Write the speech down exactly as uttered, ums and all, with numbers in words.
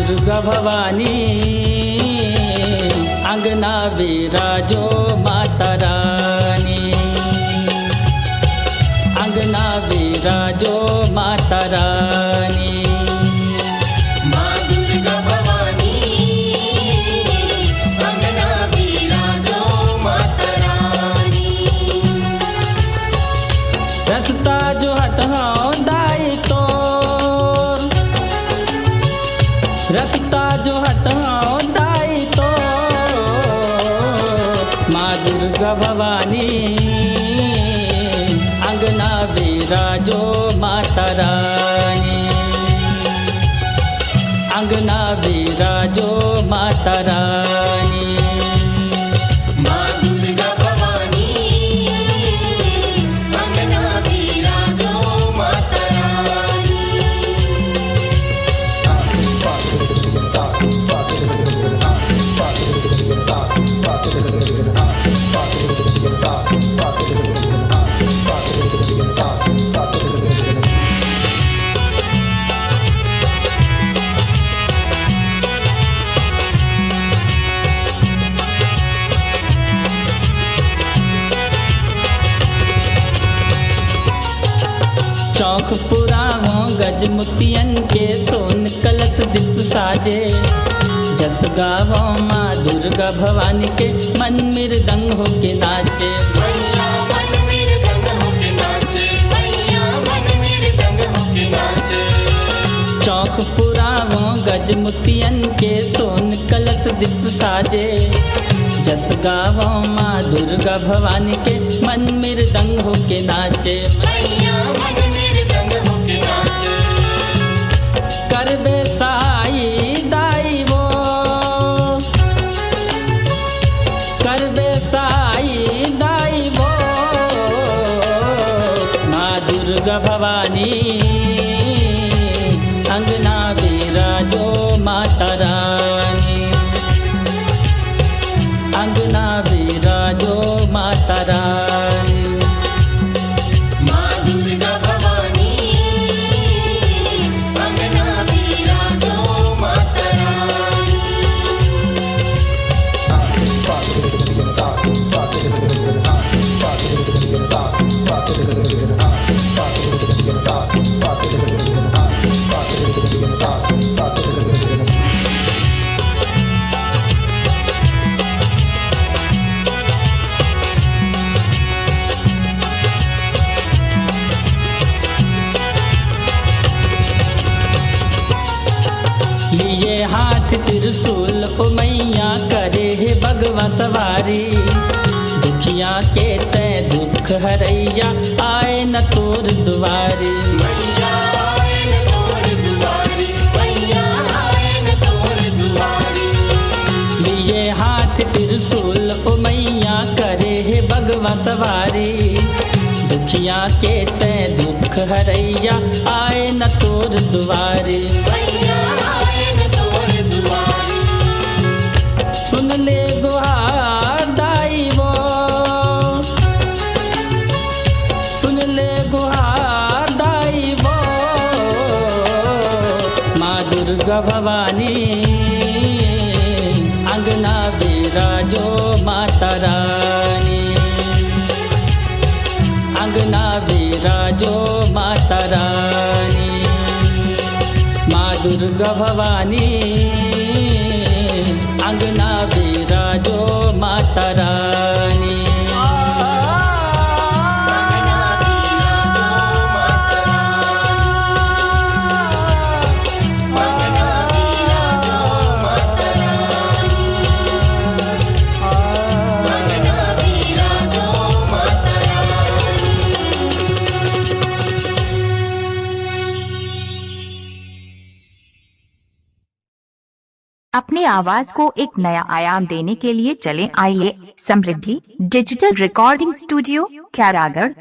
दुर्गा भवानी, अंगना बिराजो माता रानी, अंगना बिराजो माता रानी। माँ दुर्गा भवानी, अंगना बिराजो माता रानी। रस्ता जोहत हौं दाई तोर, रस्ता जोहत हौं दाई तोर, माँ दुर्गा भवानी, अंगना बिराजो माता रानी, अंगना बिराजो माता रानी। माँ दुर्गा भवानी, अंगना बिराजो माता रानी। चौक पुरावों गजमुतियन के, सोन कलश दीप साजे। जस गावों माँ दुर्गा भवानी के, मन मृदंग होके नाचे। मैया मन मृदंग होके नाचे, मैया मन मृदंग होके नाचे। चौक पुरावों गजमुतियन के, सोन कलश दीप साजे। जस गावों माँ दुर्गा भवानी के, मन मृदंग होके नाचे। मैया मन मृदंग होके नाचे। करबे साई दाई वो, करबे साई दाई वो, माँ दुर्गा भवानी, अंगना बिराजो माता रानी, अंगना बिराजो माता रानी। माँ दुर्गा भवानी, अंगना बिराजो माता रानी। लिए हाथ त्रिशूल ओ मैया, करे हे बगवा सवारी। दुखिया के तै दुख हरैया, आए न तोर दुआरी। मैया आए न तोर दुआरी, मैया आए न तोर दुआरी। लिए हाथ त्रिशूल ओ मैया, करे हे बगवा सवारी। दुखिया के तै दुख हरैया, आए न तोर दुआरी। मैया आए न तोर दुआरी। सुन ले गुहार दाई वो, सुन ले गुहार दाई वो, माँ दुर्गा भवानी, अंगना बिराजो माता रानी, अंगना बिराजो माता रानी, माँ दुर्गा भवानी, अंगना बिराजो माता रानी। अपने आवाज को एक नया आयाम देने के लिए चलें आइए Samriddhi digital recording studio, Khairagarh.